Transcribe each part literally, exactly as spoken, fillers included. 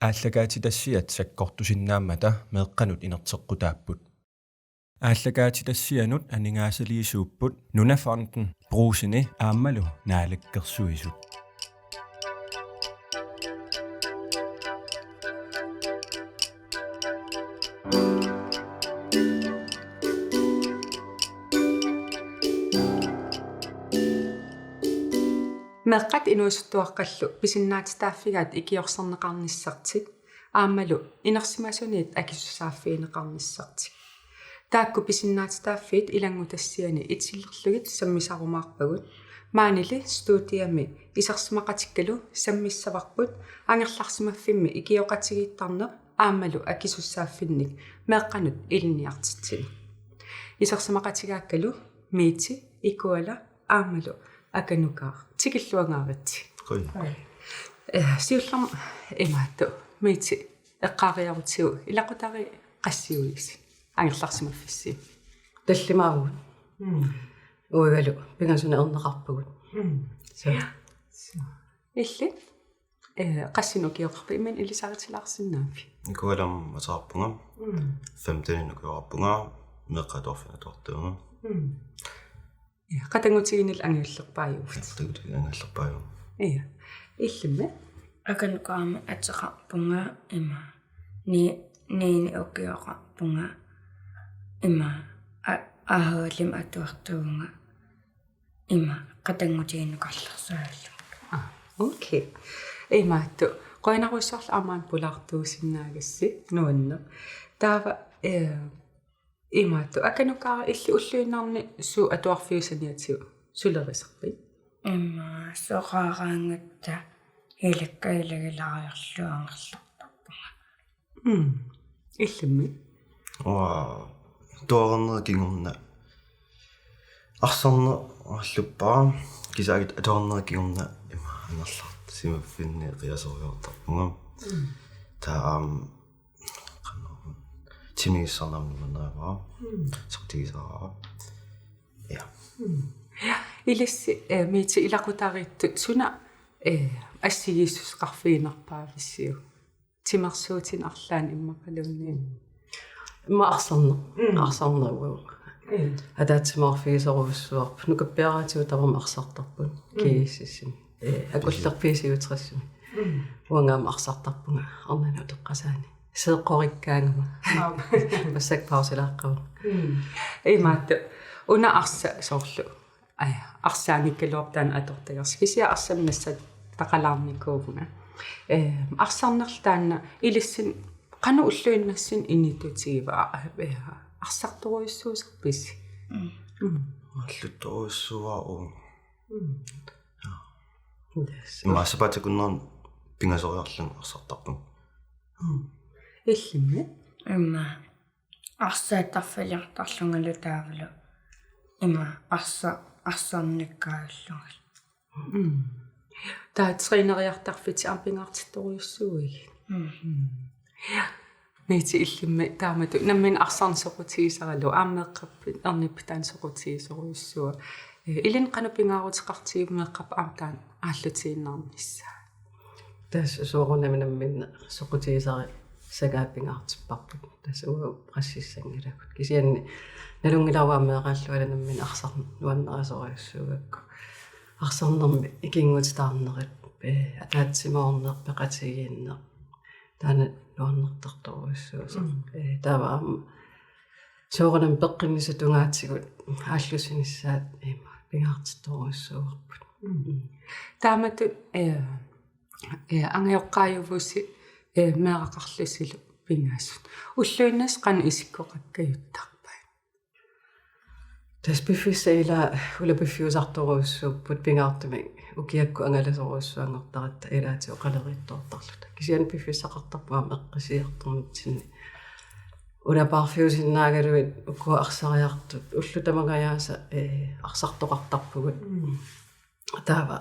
Aallakaatitassiat sakkortusinnaammata meeqqanut inerteqqutaapput. Aallakaatitassianut aningaasaliisuupput Nunafonden, Brugseni aammalu Naalakkersuisut. Meeqqat inuusuttuaqqallu pisinnaatitaaffigaat ikiorserneqarnissartik aammalu inersimasuniit akisussaaffigineqarnissartik. Taakku pisinnaatitaaffiit ilanngutassiani itilerlugit sammisarumaarpagut. Maanili studiami isersimaqatikkalu sammissavarput angerlarsimaffimmi ikioqatigiittarneq aammalu akisussaaffinnik meeqqanut ilinniartitsineq. Isersimaqatigaakkalu Miiti, Ikuala aammalu Akanukaaq. Tikilluangaaritsi. Qujan. Eh, siullermik imaattoq. Miiti, eqqaariarutigu ilaqutariit qassiuisi angerlarsimaffissi? Tallimaavugut. Mm. Uigalu pingasuni erneqarpugut. Mm. Så. Ja. Så. Illit? Eh, qassinik ukioqarpit, imminut ilisaritilaarsinnaavit? Ikualamik ateqarpunga. Mm. Femteninik ukioqarpunga, meeqqat atuarfianni atuartuuvunga. Mm. Ja, qatanngutiginillu angajullerpaajuvutit. Ja, qatanngutiginillu angajullerpaajuvugut. Ja. Illimmi? Akanukaamik ateqarpunga ima. Ni-, niinik ukioqarpunga ima. A-, A H L-imi atuartuuvunga ima. Qatanngutiginukarlersuallu. Ah, okay. Imaattoq. Qujanarujussuarlu aamma pulaartuusinnaagassi, nuanneq. Taava, eh, imaattoq. Akanukaaq, illit ulluinnarni suut atuarfiup saniatigut sulerisarpit? Ima soqaraangatta ilakka ilagilaariarlugu angerlartarpunga. Mm. Illimmi? Uanga atuarnerup kingorna arsarneq aalluppara, kisianni atuarnerup kingorna ima angerlarsimaffinni qiasorujoortarpunga. Mm. Taava aamma qanoq timigissarneq nuannerivara. Mm. Soqutigisarpara. Ja. Mm. Ja, ilissi, eh, Miiti, ilaqutariittut suna, eh, assigiissuseqarfiginerpaavissiuk? Timersuutinik arlaannik immaqaluunniit. Immaqa arsarneq. Mm. Arsarneq uagut. Mm. Ataatsimoorfigisorujussuarput. Nukappiaraatigut tamarmik arsartarput. Mm. G S S-imi. Eh, akullerpiit syvogtresimi. Mm. Uanga aamma arsartarpunga arnanut utoqqasaani. Seeqqorikkaangama. Aap. Massakkut pausilaaqqavunga. Mm. Imaattoq. Una arsaq soorlu. Aj, arsaannikkaluarpoq taanna atortagarsi. Kisianni arsaq massakkut taqalaarnikuuvunga. Eh, arsarnerlu taanna ilissinnut qanoq ulluinnarsinni inituutigiva, eh, arsartorujussuusarpisi? Mm. Mm. Aalluttorujussuuara uanga. Mm. Ja. Yes. Ima sapaatip akunneranut pingasoriarlunga arsartarpunga. Mm. Illimmi? Ima. Arsartarfiliartarlungalu taavalu ima arsa-, arsarnikkaallungalu. Mm. Taava træneriartarfitit aamma pingaartittorujussuuigit? Mm. Mm. Ja. Miiti, illimmi taamatut nammineq arsarneq soqutigisaralugu aamma meeqqappit ernippit taanna soqutigisorujussuuvoq. Eh, ilinnut qanoq pingaaruteqartigiviuk meeqqappit aamma taanna aallutiinnarnissaa? Tassa soorunami nammineq soqutigisarissagaat pingaartipparput. Tassa uagut pressissanngilagut. Kisianni nalunngilara aamma meeraalluarlunga nammineq arsarneq nuannarisorujussuugakku. Arsarnermi ikinngutitaarnerit, eh, ataatsimoorneq, peqatigiinneq. Taanna nuannertartorujussuusoq. Mm. Eh, taava aamma soorunami peqqinnissat tungaatigut aallussinissaat ima pingaartittorujussuuarput. Mm. Mm. Taamatut, eh, eh, angajoqqaajuvusi, eh, meeraqarlusilu pingasut. Ulluinnarsi qanoq isikkoqakkajuttarpat? Tassa piffissap ilaa ulapiffiusartorujussuupput, pingaartumik ukiakkut angalasorujussuanngortaratta ilaatigut qaleriittoortarluta. Kisianni piffissaqartarpoq aamma eqqissisiartornitsinni. Ulapaarfiusinnaagaluit ukua arsariartut ullut tamangajaasa, eh, arsartoqartarpugut. Mm. Taava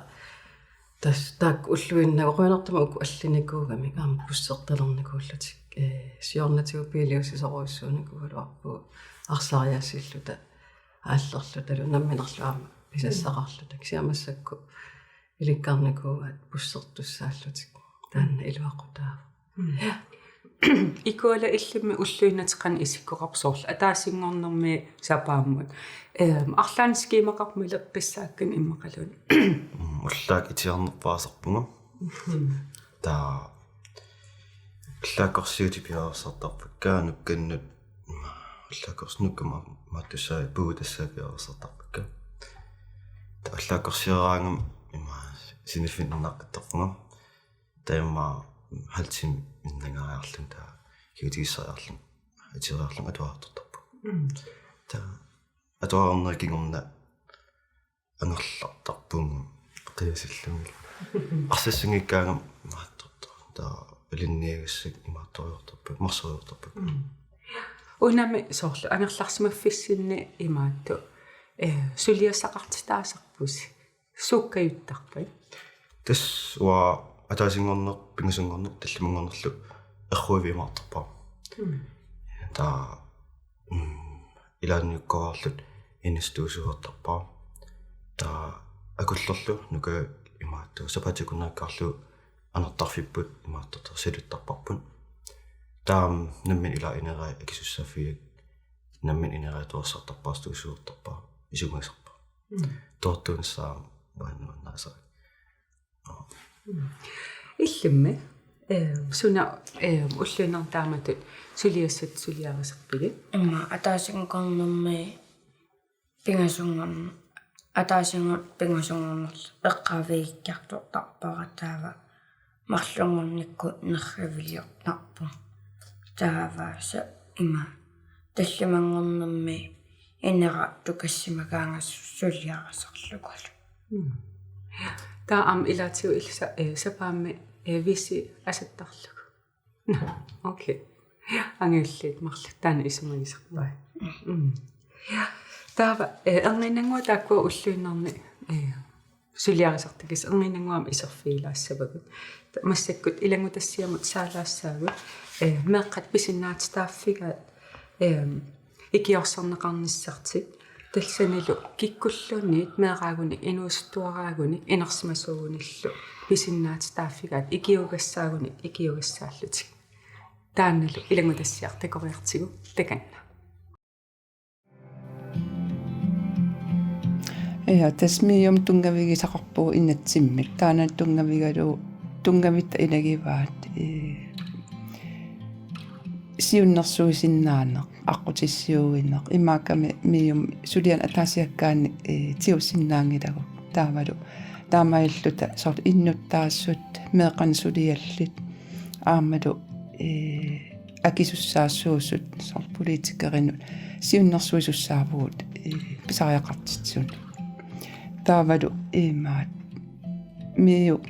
tassa taakku ulluinnarni qujanartumik uku allinikuugamik aamma bussertalernikuullutik, eh, siornatigut biiliussisorujussuunikuugaluarpugut arsariaassilluta aallerlutalu namminerlu aamma pisassaqarluta. Kisianni massakkut ilikkarnikuugaat bussertussaallutik. Taanna iluaqutaavoq. Ikuala, illimmi ulluinnarni qanoq isikkoqarpa, soorlu ataasinngornermi sapaammut? Ehm, arlaannik skemaqarpoq maleqqissaakkanik immaqaluunniit. Mm, ullaaq itigarnerpaasarpunga. Taava ullaakkorsiutit piareersartarpakka, nukkannut, ullaakkorsiutit nukkama maattussaa puutassaa piareersartarpakka. Taava ullaakkorsioraangama ima siniffinnernaqqittarpunga. Taava immaqa halv time innangaariarlunga taava kigutigissariarlunga, itigarlunga atuartartarpunga. Mm. Taava atuarnerit kingorna angerlartarpunga qiasillunga. Arsassanngikkaangama imaattortarpunga. Taava ilinniagassat imaattoriartorpakka, marsoriartorpakka. Mm. Unami soorlu angerlarsimaffissinni imaattoq, eh, suliassaqartitaasarpusi. Sukkajuttarpai. Tassa uanga ataasinngorneq, pingasunngorneq, tallimanngornerlu erruiviumaartarpara. Mm. Taava, mm, ilaanniukkuarluta inissituusuartarpara. Taava akullerlu nuka imaattoq sapaatip-akunnerikkaarlugu anartarfipput imaattortarsiuttarparput. Taava nammineq ilaa inerai akisussaaffigaat, nammineq inerai atuarsartarpara, atuartarpara, isumagisarpara. Mm. Toortuunissaa uannuannaasa. Mm. Illimmi, eh, suna, eh, ulluinnarni taamatut suliassat suliarisarpigit? Immaqa ataasinngornermi pingasunngorn-, ataasinngornermi pingasunngornerlu eqqaavigiikkiartortarpara, taava marlunngornikkut nerriviliortarpunga. Taava sa-, ima tallimanngornermi inera tukassimagaangassi suliarisarlugu. Mm. Taava aamma ilaatigut illit sa-, eh, sapaammi, eh, V C asattarlugu. Nå, okay. Angajulliit marluk taanna isumagisarpai. Mm. Taava, eh, erniinnannguaq taakkua ulluinnarni, eh, suliarisartakkatit, erniinnannguaq aamma iserfigilaassavagut. Ta-, massakkut ilanngutassiamut saalaassaagut, eh, meeqqat pisinnaatitaaffigaat, eh, ikiorserneqarnissartik. Tassanilu kikkulluunniit meeraagunik, inuusuttuaraagunik, inersimasuugunillu pisinnaatitaaffigaat ikiugassaagunik, ikiugassaallutik. Taannalu ilanngutassiaq takoriartigu takanna. Ja, tassa MIO-mut tunngavigisaqarpugut inatsimmik. Taanna tunngavigalugu, tunngavitta ilagivaat, eh, siunnersuisinnaaneq, aqqutissiuineq, imaakkami MIO-mi sulianik ataasiakkaanni, eh, tigusinnaanngilagut. Taavalu taamaalilluta soorlu innuttaasut, meeqqanik suliallit, aammalu, eh, akisussaassuusut, soorlu politikerinut siunnersuisussaavugut, eh, pisariaqartitsisunut. Taavalu imaat MIO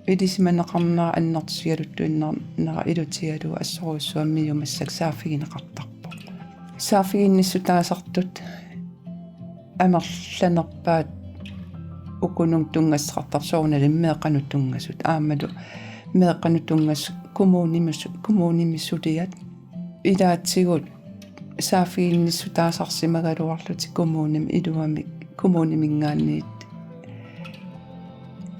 ilisimaneqarnera, annertusigaluttuinnarnera ilutigalugu assorujussuaq MIO massakkut saaffigineqartarpoq. Saaffiginnissutaasartut amerlanerpaat ukununga tunngassuteqartarput, soorunalimi meeqqanut tunngasut. Aammalu meeqqanut tunngasut kommunimi su-, kommunimi suliat. Ilaatigut saaffiginnissutaasarsimagaluarlutik kommunimi iluamik, kommuniminngaanniit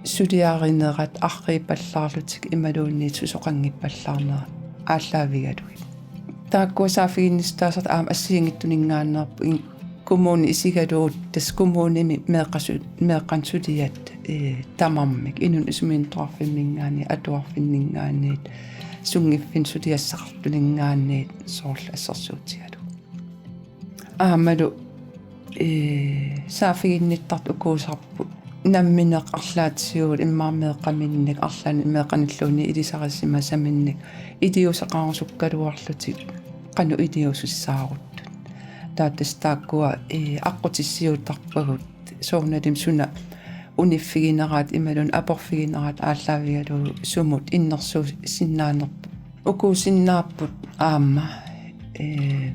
suliarinerat arriippallaarlutik imaluunniit susoqanngippallaarnerat aallaavigalugit. Taakkua saaffiginnissutaasartut aamma assigiinngitsuningaanneerput, in-, kommuni isigalugu tassa kommunimi meeqqasu-, meeqqanut suliat, eh, tamarmik, inunnut isumaginninninngaanniit, atuarfinninngaanniit, sunngiffinnut suliassaqartuninngaanniit soorlu assersuutigalugu. Aammalu, eh, saaffiginnittartut ukuusarput nammineq arlaatigut immaqa meeqqaminnik, arlaannik meeqqanilluunniit ilisarisimasaminnik iliuuseqarusukkaluarlutik qanoq iliuusissaaruttut. Taava tassa taakkua, eh, aqqutissiuuttarpagut, soorunalimi suna uniffigineraat imaluunniit aporfigineraat aallaavigalugu sumut innersuussinnaanerput. Ukuusinnaapput aamma, eh,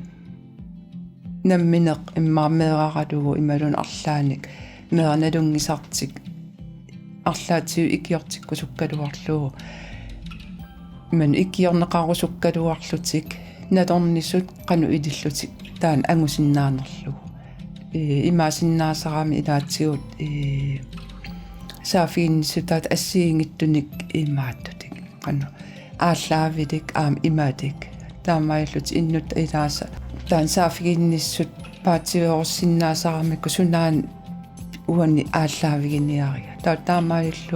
nammineq immaqa meeraralugu imaluunniit arlaannik meeraq nalunngisartik arlaatigut ikiortikkusukkaluarlugu, imaluunniit ikiorneqarusukkaluarlutik nalornisut qanoq ilillutik taanna angusinnaanerlugu. Eh, imaassinnaasarami ilaatigut, eh, saaffiginnissutaat assigiinngitsunik imaattutik. Qanoq aallaavilik aamma imaalik. Taamaalillutik innuttap ilaasa taanna saaffiginnissut paatsiveerussinnaasaramikku sunaana uani aallaaviginiariga. Taava taamaalillutik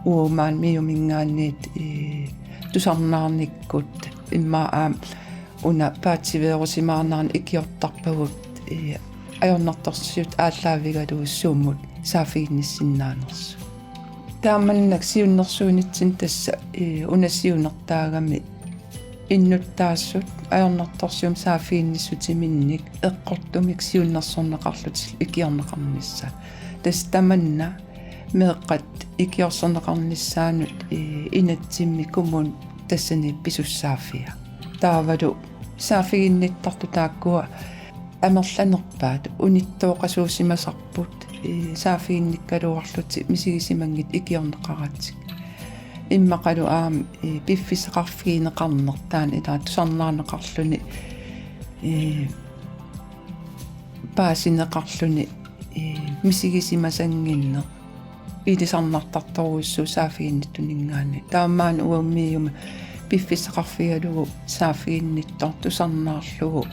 uagut maani MIO-minngaanniit, ee, tusarnaarnikkut immaqa aamma una paatsiveerusimaarnerani ikiortarpagut, ee, ajornartorsiut aallaavigalugu sumut saaffiginnissinnaanersut. Taamannak siunnersuinitsinni tassa, ee, una siunertaagami innuttaasut ajornartorsiummik saaffiginnissutiminnik eqqortumik siunnersorneqarlutillu ikiorneqarnissaat. Tassa tamanna meeqqat ikiorserneqarnissaannut, ee, inatsimmi kommunip tassani pisussaaffia. Taavalu saaffiginnittartut taakkua amerlanerpaat unittooqasuusimasarput, ee, saaffiginnikkaluarlutik misigisimanngitsut ikiorneqaratik. Immaqalu aamma, ee, piffissaqarfigineqarneq taanna ilaa tusarnaarneqarluni, ee, paasineqarluni, ee, misigisimasannginneq ilisarnartartorujussuuvoq saaffiginnittuninngaanniit. Taamaammat uagut MIO-mi piffissaqarfigalugu saaffiginnittoq tusarnaarlugu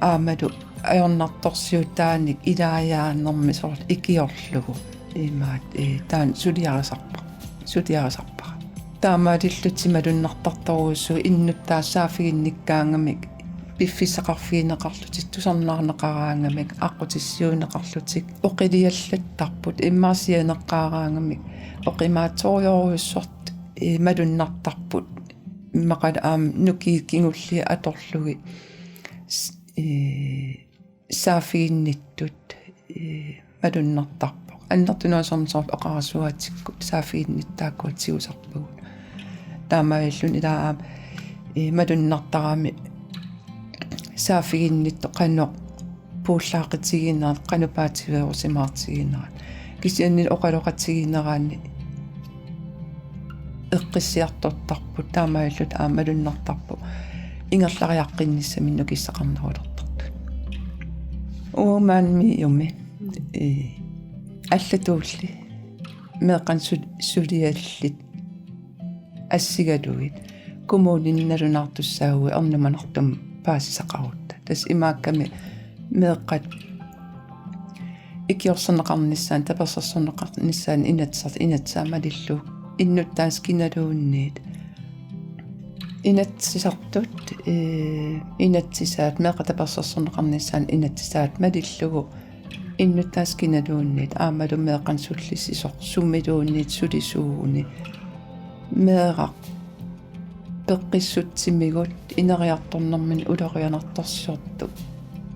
aammalu ajornartorsiutaanik ilaajaanermi soorlu ikiorlugu. Imaat, ee, taanna suliarisarpa-, suliarisarpara. Taamaalillutik malunnartartorujussuuvoq innuttaasut saaffiginnikkaangamik piffissaqarfigineqarlutik tusarnaarneqaraangamik aqqutissiuunneqarlutik oqiliallattarput immaqa sianeqqaaraangamik oqimaatsorujorujussuartut, ee, malunnartarput immaqalu aamma nukiit kingulliit atorlugit s-, ee, saaffiginnittut, ee, malunnartarpoq. Annertunerusumik soorlu oqarasuaatikkut saaffiginnittut taakkua tigusarpagut. Taamaalilluni ilaa aamma, ee, malunnartarami saaffiginnittut qanoq puullaaqqitiginerat, qanoq paatsiveerusimaartiginerat. Kisianni oqaloqatiginerani eqqissiartortarput, taamaalillutik aamma malunnartarput ingerlariaqqinnissaminnut nukisseqarnerulertartut. Uagut maani MIO-mi, ee, allatuulli meeqqanik sul-, suliallit assigalugit kommunini nalunaartussaaguit ernumanartumik paasisaqarutta. Tassa imaakkami meeqqat ikiorserneqarnissaannut, tapersersorneqarnissaannut inatsisartut inatsisaat malillugu innuttaasut kinaluunniit. Inatsisartut, ee, inatsisaat, meeqqat tapersersorneqarnissaannut inatsisaat malillugu innuttaasut kinaluunniit, aammalu meeqqanik sullissisoq sumiluunniit sulisuuguni. Meeraq peqqissutsimigut ineriartornerminni ulorianartorsiortut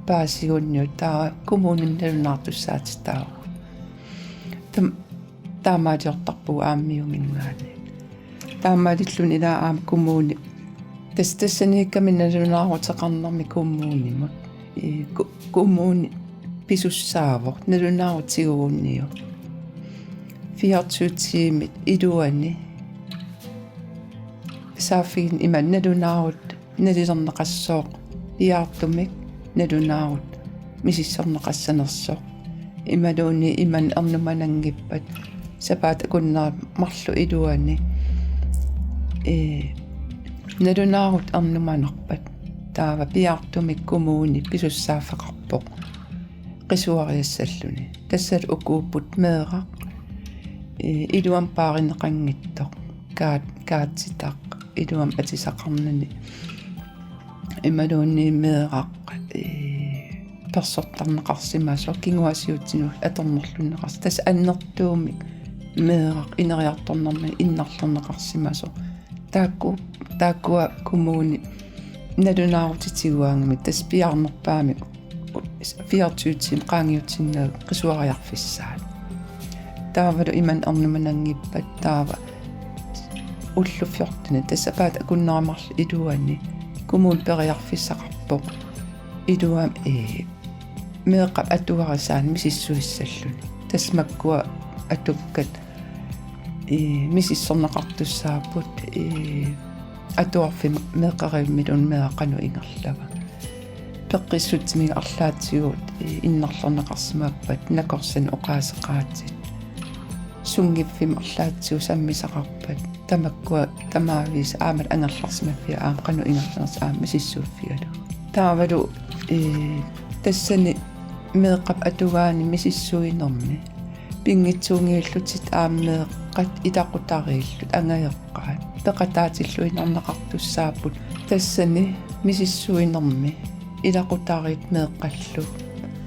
paasigunniut taava kommunini nalunaartussaatitaavugut. Tam-, taamaaliortarpugut aamma MIO-minngaanniit. Taamaalilluni ilaa aamma kommuni. Tassa tassaniikkami nalunaaruteqarnermi kommunimut. Ee, ku-, kommuni pisussaavoq nalunaarut tigugunniuk. Fireogtyve tiimit iluani saaffiginnittut imaluunniit nalunaarut nalilerneqassooq, piaartumik nalunaarut misissorneqassanersoq. Imaluunniit imannak ernumananngippat sapaatip akunnera marluk iluani, ee, nalunaarut ernumanarpat taava piaartumik kommuni pisussaaffeqarpoq qisuariassalluni. Tassalu ukuupput meeraq, ee, iluamik paarineqanngitsoq, kaat-, kaatitaq iluamik atisaqarnani. Imaluunniit meeraq, ee, persortarneqarsimasoq, kinguaassiuutitigut atornerlunneqarsimasoq. Tassa annertuumik meeraq ineriartornermini innarlerneqarsimasoq. Taakku, taakkua kommuni nalunaarutitigut tiguaangamik, tassa piaarnerpaamik fireogtyve tiimit qaangiutinnagu qisuariarfissaat. Taavalu imannak ernumananngippat taava ullut fjorten, tassa sapaatip akunnera marluk iluani, kommuni periarfissaqarpoq iluamik, ee, meeqqap atuarisaanik misissuissalluni. Tassa makkua atukkat, ee, misissorneqartussaapput, ee, atuarfimmi meeqqerivimmiluunniit meeraq qanoq ingerlava. Peqqissutsimigut arlaatigut, ee, innarlerneqarsimappat, nakorsanik oqaaseqaatit. Sunngiffimmi arlaatigut sammisaqarpat, Tamakkua tamaavisa aamma angerlarsimaffiga aamma qanoq ingerlanersoq aamma misissuiffigalugu. Taavalu, ee, tassani meeqqap atugaani misissuinermi pinngitsuunngillutik aamma meeqqat ilaqutariillutik angajoqqaat peqataatilluinnarneqartussaapput, tassani misissuinermi ilaqutariit meeqqallu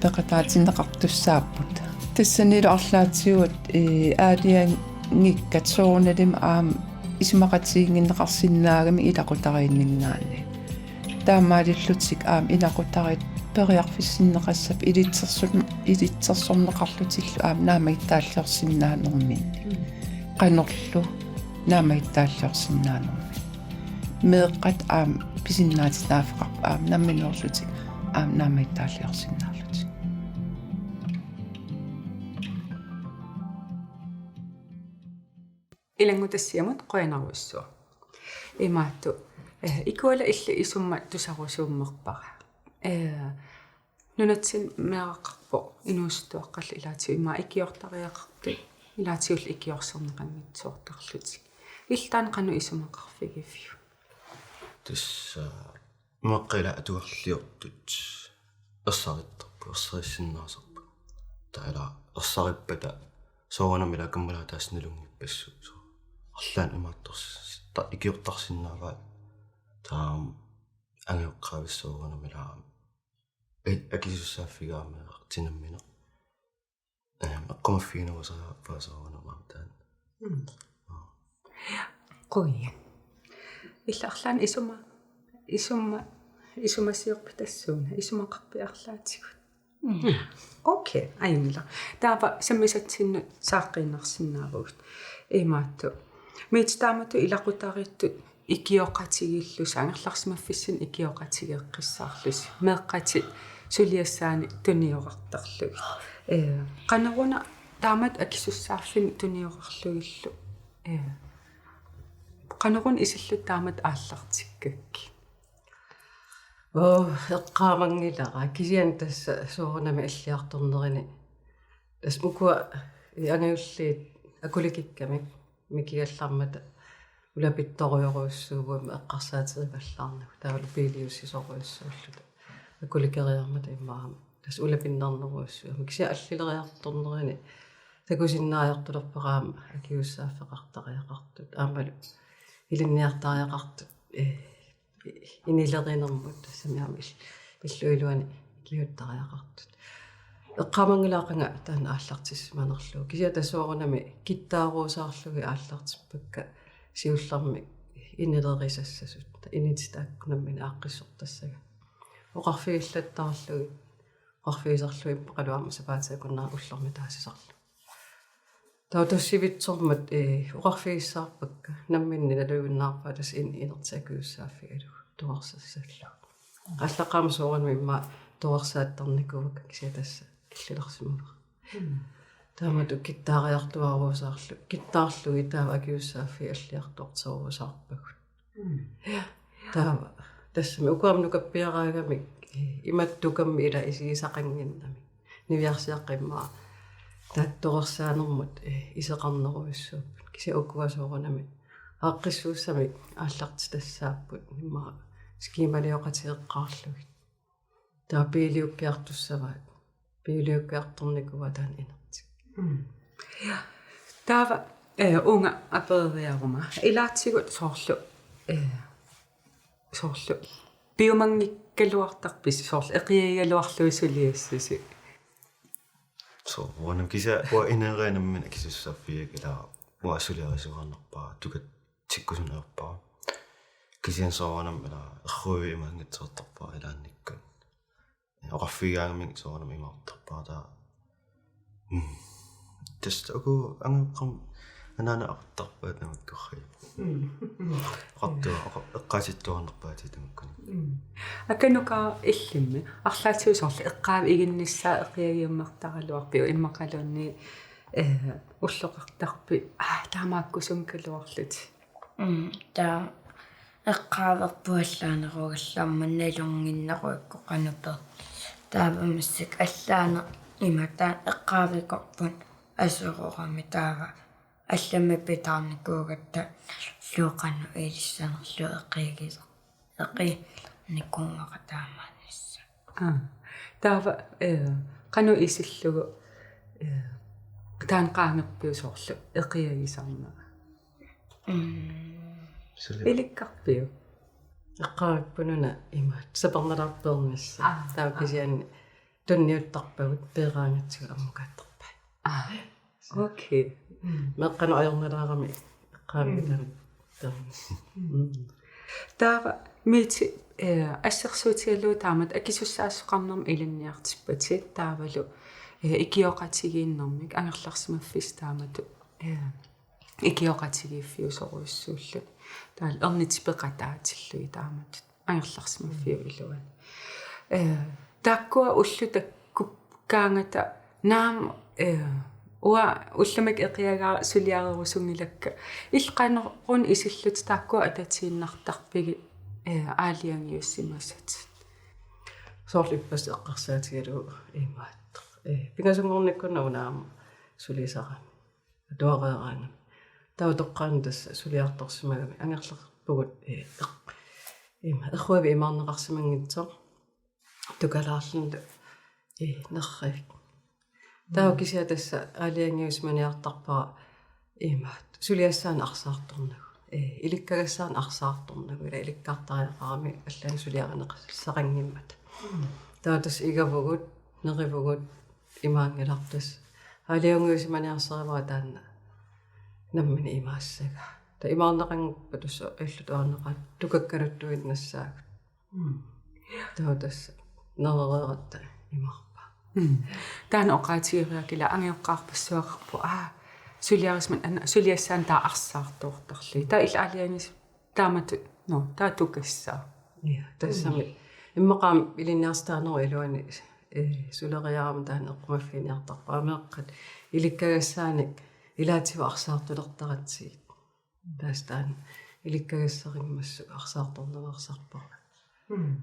peqataatinneqartussaapput. Tassanilu arlaatigut, ee, aalajangiikkat soorunalimi aamma isumaqatigiinnginneqarsinnaagamik ilaqutariinninngaanniit. Taamaalillutik aamma ilaqutariit periarfissinneqassapput ilitsersun-, ilitsersorneqarlutillu aamma naammagittaalliorsinnaanerminni. Qanorlu naammagittaalliorsinnaanermi. Meeqqat aamma pisinnaatitaaffeqarput aamma nammineerlutik aamma naammagittaalliorsinnaallutik. Ilanngutassiamut qujanarujussuaq. Imaattoq, eh, Ikuala illit isummat tusarusuummerpara. Eh, nunatsinni meeraqarpoq inuusuttuaqqallu ilaatigut immaqa ikiortariaqartut. Ilaatigullu ikiorserneqanngitsoortarlutik. Illit taanna qanoq isumaqarfigiviuk? Tassa meeqqat ila atugarliortut ersarittarput, ersarissinnaasarput. Taava ila ersarippata soorunami ila kammalaataasut nalunngippassuusut. Arlaannik imaattorsitta ikiortarsinnaavaat. Taava angajoqqaavissaq soorunami ila i-, akisussaaffigaarmiarti nammineq. Ehm, eqqumaffiginerusariaqarpaa soorunami aamma taanna. Mm. Qujan. Illit arlaannik isuma, isuma, isumasiorpit tassuuna, isumaqarpit arlaatigut? Mm. Okay, ajunngilaq. Taava sammisatsinnut saaqqiinnarsinnaavugut. Imaattoq. Miit taamatut ilaqutariittut ikioqatigiillusi, angerlarsimaffissinni ikioqatigeeqqissaarlusi, meeqqatit suliassaanik tuniorartarlugit. Ee, qanoruna taamatut akisussaaffimmik tuniorarlugillu, ee, qanoruna isillutit taamatut aallartikkakkit? Oo, eqqaamanngilara. Kisianni tassa soorunami alliartornerini. Tassa ukua angajulliit akulikikkamik mikigallarmata ulapittorujorujussuuvugut eqqarsaaterivallaarnagu. Taavalu biiliussisorujussuulluta. Akulikeriarmata immaqa aamma tassa ulapinnarnerujussuummata. Kisianni allileriartornerini takusinnaajortulerpara aamma akisussaaffeqartariaqartut. Aammalu ilinniartariaqartut, eh, inilerinermut tassami aamma il-, pilluiluani ikiuuttariaqartut. Eqqaamanngilara qanga taanna aallartissimanerlugu. Kisianni tassa soorunami kittaaruusaarlugit aallartippakka siullermik inilerisassasut. Init taakku nammineq aaqqissortassagaat. Oqarfigillattaarlugit, oqarfigisarlugit ippaqalu aamma sapaatip akunnerani ullormitaasisarlugit. Taava tassa sivitsormat, ee, oqarfigissaarpakka. Namminneq naluinnarpaa tassa in-, inertik akisussaaffigalugu torersassallugu. Aallaqqaammut soorunami immaqa torersaattarnikuuakka kisianni tassa killilersimavara. Mm. Taamatut kittaariartuaaruusaarlu-, kittaarlugit taava akisussaaffiit alliartorteruusaarpagut. Mm. Ja. Taava tassami ukua aamma nukappiaraagamik, eh, imatut tukammi ila isigisaqannginnamik. Niviarsiaqqat immaqa taakku torersaanermut, eh, iseqarnerujussuupput. Kisianni ukua soorunami aaqqissuussamik aallartitassaapput immaqa skiimalioqatigeqqaarlugit. Taava biiliukkiartussavaat. Biiliukkiartornikuuaat taanna inertik. Mm. Ja. Taava, eh, uunga apereriaruma. Ilaatigut soorlu, eh, soorlu piumanngikkaluartarpisi, soorlu eqiagigaluarlugu suliassusi? Soorunami kisianni uanga ineriartornermini akisussaaffigakkit ila uanga suliarisuunerpara, tukatsikkusunerpara. Kisianni soorunami ila erruivik imaanngitsoortarpara ilaannikkut. Oqarfigigaangamik soorunami imaattortarpara taava. Mm. Tassa uku angajoqqaat anaanat aquttarpaat tamakkuupput. Mm. Oqartua-, oqa-, eqqaasittuarnerpaat tamakkununnga. Mm. Akanukaraq illimmi arlaatigut soorlu eqqaaviginnissaa eqiagiummertaraluarpiuk immaqaluunniit, eh, ulloqartarpit, aa, taamaakkusunngikkaluarlutit? Mm, taava eqqaaverput allaanerugallarmat nalunnginneruikku qanoq peer-. Taava massakkut allaaneq imaattoq eqqaavikorput aserorami taava allamik pitaarnikuugatta luuqanut ilissanerlu eqiagisoq. Eqiagisoq nikuugaqa taamaannissaa. Aa. Taava, eh, qanoq isillugu, eh, taanna qaangerpiuk soorlu eqiagisarnera? Mm. Suli. Ilikkarpiuk? Eqqaavippununa imaat sapernalarpeernissaq. Aa, taava aa. Kisianni tunniuttarpagut peeraangatsigu ammukaattarpai. Aa. Okay. Mm. Meeqqanut ajornalaarami eqqaavigami. Mm. Mm. Taava Mette, eh, assersuutigalugu taamatut akisussaassuseqarnermut ilinniartippatit taavalu, eh, ikioqatigiinnermik angerlarsimaffissi taamatut, eh, ikioqatigiiffiusorujussuulluni. Taavalu ernitit peqataatillugit taamatut angerlarsimaffiup iluani. Eh, taakkua ullut takkukkaangata naamik, eh, uanga ullumikkut eqiagaara suliarerusunngilakka. Illit qanoruna isillutit taakkua atatiinnartarpigit, eh, aalajangiussimasatit? Soorlu ippassaq eqqarsaatigalugu imaattoq. Eh, pingasunngornikkut una aamma sulisarami. Atuareeraangami. Taava toqqaannaq tassa suliartorsimagami angerlarpugut, eh, eq-, ima, erruavik imaarneqarsimanngitsoq. Tukalaarluni, eh, nerrivik. Taava kisianni tassa aalajangiusimaniartarpara imaattoq. Suliassaanik arsaartornagu. Eh, ilikkagassaanik arsaartornagu. Ila ilikkartariaqarami allanik suliarineqassaqanngimmata. Mm. Taava tassa igavugut, nerivugut, imaanngilarput tassa. Aalajangiusimaniarsarivara taanna nammineq imaassagaa. Taava imaarneqanngippat tassa illutuarneqaat tukakkaluttuinnassaagut. Mm. Taava tassa nerereeratta imaarpaa. Mm. Taanna oqaatigeriarukku ila angajoqqaarpassuaqarpoq. Aa, suliarisman anna suliassaanik taava arsaartoortarlugit. Taava illit aalajangiusi- Taamatut, no, taava tukassaaq. Ja, tassami. Mm. Immaqa aamma ilinniartitaanerup iluani, eh, suleriarama taanna eqqumaffiginiartarpara meeqqat ilikkagassaanik ilaatigut arsaartulertaratsigit. Tassa taanna ilikkagassarimmassa arsaartornaveersarpara. Mm.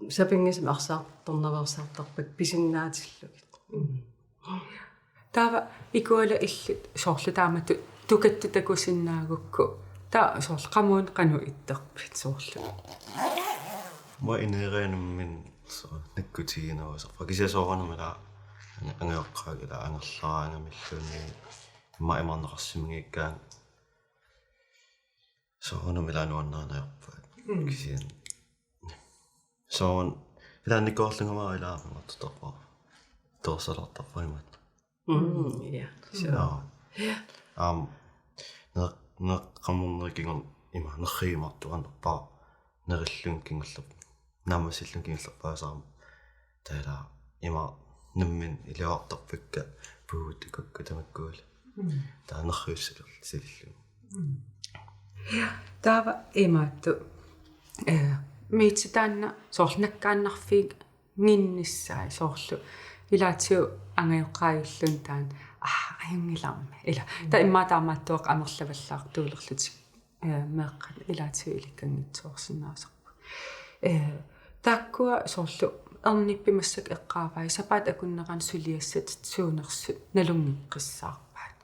Sapinngisamik arsaartornaveersartarpakka pisinnaatillugit. Mm. Taava Ikuala illit soorlu taamatut tukattut takusinnaagukku. Taava soorlu qamuuna qanoq ittarpit soorlu? Uanga ineeriarmat soorlu nakkutiginerusarpara. Kisianni soorunami ila angajoqqaakka ila angerlaraangamilluunniit immaqa imaarneqarsimanngikkaanni soorunami ila nuannarineq ajorput. Mm. Kisianni. Soorlu ilaannikkoorlunga ila aamma atortarpara. Toorsalartarpara imaattoq. Mm, ja. Sure. Ja. Ja. Aamma, ner-, neqqamorneq kingorna ima nerrivimartuaannarpara. Nerillunga kingullerput. Naammassillunga kingullerput aasaq aamma. Taava ila ima nammineq iluartarpakka puutikukku tamakkuulluni. Mm. Taava nerrivissalillugu. Mm. Ja, taava imaattoq, eh, Mette taanna soorlu nakkaannarfiginnissaa soorlu. Ilaatigut angajoqqaajulluunniit taanna, aa, ajunngilarmi. Ila, mm, taava immaqa taamaattuupput amerlavallaartuulerlutik, eh, meeqqat ilaatigut ilikkanngitsoorsinnaasarput. Eh, taakkua soorlu ernippit massakkut eqqaavai sapaatip akunnerani suliassatit suunersut nalunngeqqissaarpaat.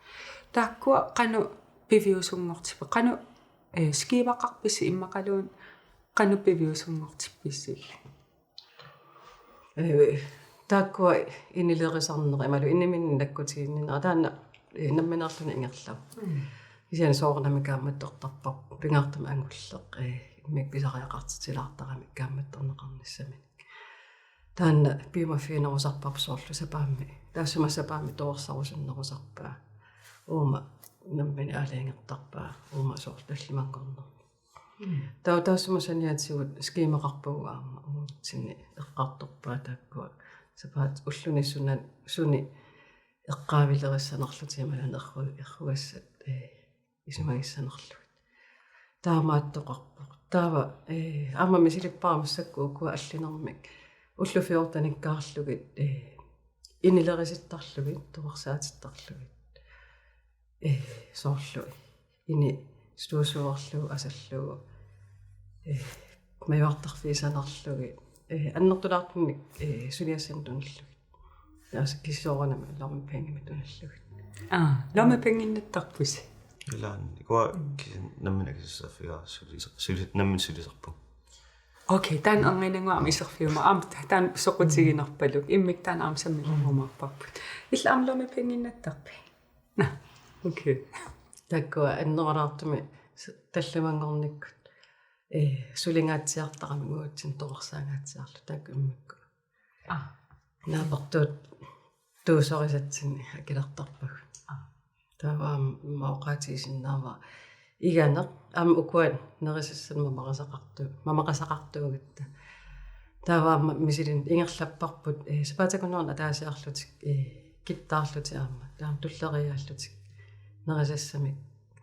Taakkua qanoq piviusunngortippa-, qanoq, eh, skemaqarpisi immaqaluunniit qanoq piviusunngortippisilu? Eh, taakkua inilerisarnerat imaluunniit iniminnik nakkutiginninnerat taanna, eh, nammineerluni ingerlavoq. Mm. Kisianni soorunami kaammattortarparput pingaartumik angulleq, eh, immikkut pisariaqartitsilaartarami kaammattorneqarnissaminik. Taanna piumaffiginerusarparput soorlu sapaammi. Taassuma sapaammi toorsarusunnerusarpaa. Uuma nammineq aalajangertarpaa. Uuma soorlu tallimanngornermi. Mm. Taava taassuma saniatigut skemaqarpagut aamma uagutsinnit eqqartorpaat taakkua. Sapaatip ulluni suna-, suni eqqaavilerissanerlutik imaluunniit erru-, errugassat, eh, isumagissanerlugit. Taamaattoqarpoq. Taava, eh, aamma misilippara massakkut ukua allinermik. Ullut fjortenikkaarlugit, eh, inilerisittarlugit, toorsaatittarlugit. Eh, soorlu. Ini støvsugerlugu, asallugu. Eh, majuartarfigisanerlugit. Eh, annertulaartumik, eh, suliassanik tunillugit. Tassa kisianni soorunami lommepengimik tunillugit. Aa, lommepenginnattarpusi? Ilaanni ukua kisianni nammineq akisussaaffigigakku sulisoq, sulis-, nammineq sulisoqarpunga. Okay, taanna erniinnannguaq aamma iserfiuma. Aamma taanna soqutiginarpaluk. Immikkut taanna aamma sammilerumaarparput. Illit aamma lumipinginnattarpit? Naa. Okay. Taakkua annerulaartumik s-, tallimanngornikkut, eh, sulingaatsiartaramik uatsinnut toqorsaangaatsiarluta taakku immikkut. Aa. Naapertuuttuusorisatsinnik akilertarpagut. Aa. Taava aamma oqaatigisinnaavara iganeq aamma ukua nerisassanik mamaqasaqartu-, mamaqasaqartuugatta. Taava aamma misilinnut ingerlapparput, eh, sapaatip akunneranut ataasiarlutik, eh, kittaarlutik aamma. Taava tulleriiaallutik nerisassamik.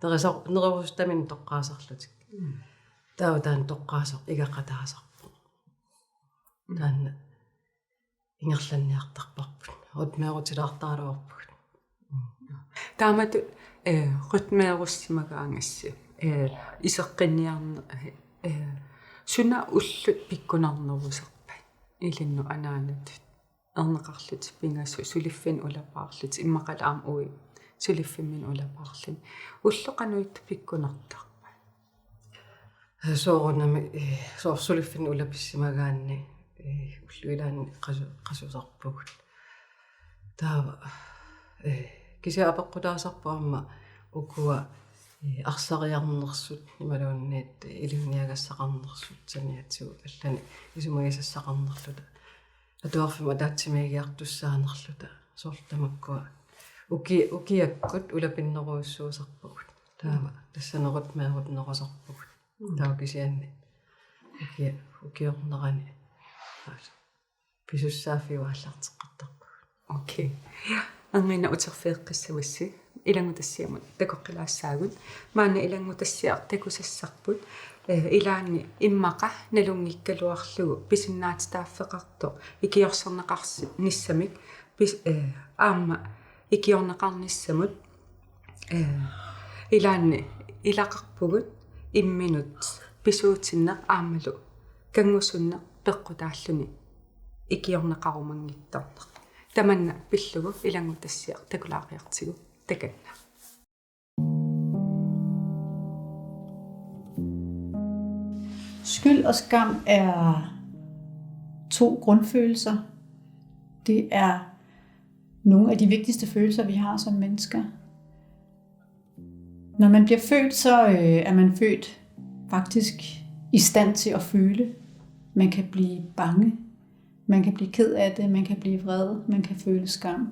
Nerisor-, neriussutaminnik toqqaasarlutik. Mm. Taava taanna toqqaasoq igaqataasarpoq. Mm. Taanna ingerlanniartarparput. Rytmeerutilaartaraluarpugut. Taamatut, eh, rytmeerussimagaangassi, eh, iseqqinniarne-, eh, suna ullut pikkunarnerusarpat ilinnut anaanatut erneqarlutit pingasut suliffinnik ulapaarlutit immaqalu aamma uagut suliffimminnik ulapaarluni. Ullut qanoq ittut pikkunartarpat? Soorunami, eh, soorlu suliffinnik ulapissimagaanni, eh, ullut ilaanni qasu-, qasusarpugut. Taava, eh, kisianni apeqqutaasarpoq aamma ukua, eh, arsariarnersut imaluunniit, eh, ilinniagassaqarnersut saniatigut allanik isumagisassaqarnerluta. Atuarfimmi ataatsimiigiartussaanerluta. Soorlu tamakkua uki-, ukiakkut ulapinnerujussuusarpugut. Taava tassa rytmeerutinerusarpugut. Mm. Taava kisianni uki-, ukiornerani. Taava pisussaaffiup aallarteqqittarpugut. Okay. Ja. Anginna uterfigeqqissavassi ilanngutassiamut takoqqilaassaagut. Maanna ilanngutassiaq takusassarput, eh, ilaanni immaqa nalunngikkaluarlugu pisinnaatitaaffeqartoq ikiorserneqarnissamik pis-, eh, aamma ikiorneqarnissamut, eh, ilaanni ilaqarpugut imminut pisuutinneq aammalu kanngusunneq peqqutaalluni ikiorneqarumanngitsoorneq. Tamanna pillugu ilanngutassiaq takulaariartigu takanna. Skyld og skam er to grundfølelser. Det er nogle af de vigtigste følelser, vi har som mennesker. Når man bliver født, så, øh, er man født faktisk i stand til at føle. Man kan blive bange. Man kan blive ked af det. Man kan blive vred. Man kan føle skam.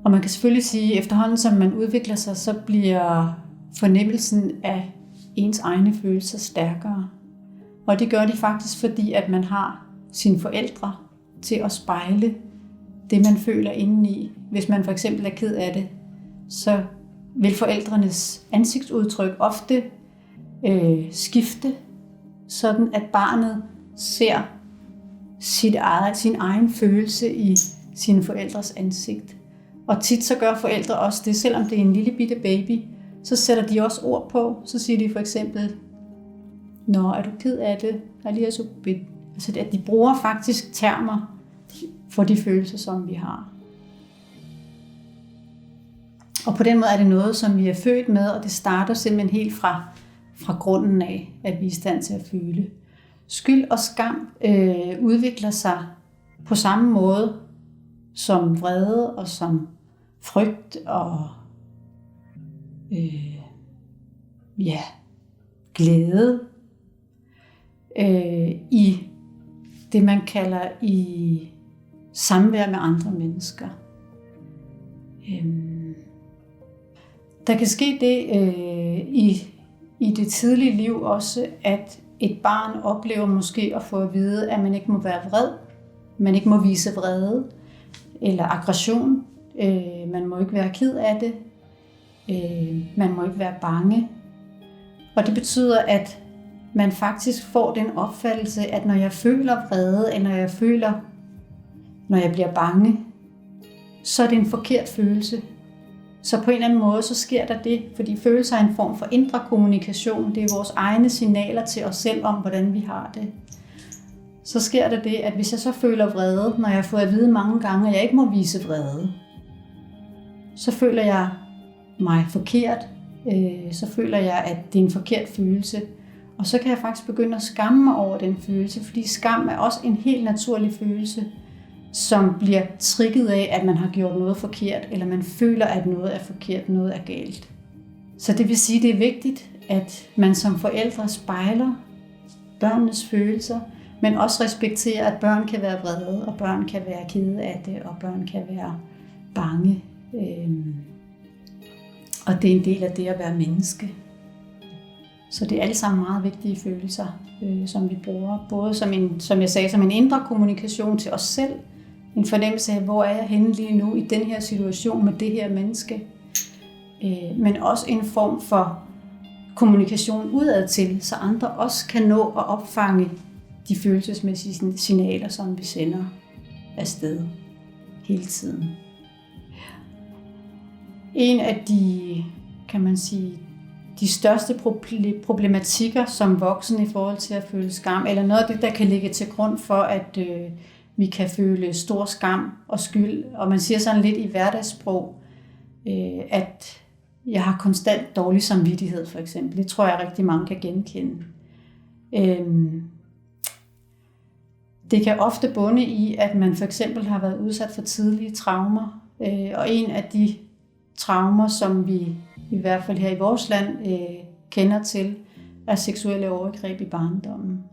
Og man kan selvfølgelig sige, at efterhånden som man udvikler sig, så bliver fornemmelsen af ens egne følelser stærkere. Og det gør de faktisk, fordi at man har sine forældre til at spejle det, man føler indeni. Hvis man for eksempel er ked af det, så vil forældrenes ansigtsudtryk ofte, øh, skifte, sådan at barnet ser sit eget, sin egen følelse i sine forældres ansigt. Og tit så gør forældre også det, selvom det er en lille bitte baby, så sætter de også ord på. Så siger de for eksempel, "Nå, er du ked af det? Aliasuppit?" Altså, at de bruger faktisk termer for de følelser, som vi har. Og på den måde er det noget, som vi er født med, og det starter simpelthen helt fra, fra grunden af, at vi er i stand til at føle. Skyld og skam, øh, udvikler sig på samme måde som vrede og som frygt og, øh, ja, glæde, øh, i det, man kalder i samvær med andre mennesker. Øhm, der kan ske det, øh, i, i det tidlige liv også, at et barn oplever måske at få at vide, at man ikke må være vred, man ikke må vise vrede eller aggression, øh, man må ikke være ked af det, øh, man må ikke være bange. Og det betyder, at man faktisk får den opfattelse, at når jeg føler vrede, eller når jeg føler, når jeg bliver bange, så er det en forkert følelse. Så på en eller anden måde, så sker der det, fordi følelser er en form for indre kommunikation. Det er vores egne signaler til os selv om, hvordan vi har det. Så sker der det, at hvis jeg så føler vrede, når jeg har fået at vide mange gange, at jeg ikke må vise vrede, så føler jeg mig forkert, øh, så føler jeg, at det er en forkert følelse. Og så kan jeg faktisk begynde at skamme mig over den følelse, fordi skam er også en helt naturlig følelse, som bliver trigget af, at man har gjort noget forkert, eller man føler, at noget er forkert, noget er galt. Så det vil sige, det er vigtigt, at man som forældre spejler børnenes følelser, men også respekterer, at børn kan være vrede, og børn kan være kede af det, og børn kan være bange. Øhm, og det er en del af det at være menneske. Så det er alle sammen meget vigtige følelser, øh, som vi bruger, både som en, som jeg sagde, som en indre kommunikation til os selv, en fornemmelse af, hvor er jeg henne lige nu i den her situation med det her menneske, øh, men også en form for kommunikation udad til, så andre også kan nå at opfange de følelsesmæssige signaler, som vi sender afsted hele tiden. En af de, kan man sige, de største problematikker som voksen i forhold til at føle skam, eller noget af det, der kan ligge til grund for, at øh, vi kan føle stor skam og skyld. Og man siger sådan lidt i hverdagssprog, øh, at jeg har konstant dårlig samvittighed, for eksempel. Det tror jeg, rigtig mange kan genkende. Øhm, det kan ofte bunde i, at man for eksempel har været udsat for tidlige traumer, øh, og en af de traumer, som vi i hvert fald her i vores land øh, kender til, er seksuelle overgreb i barndommen.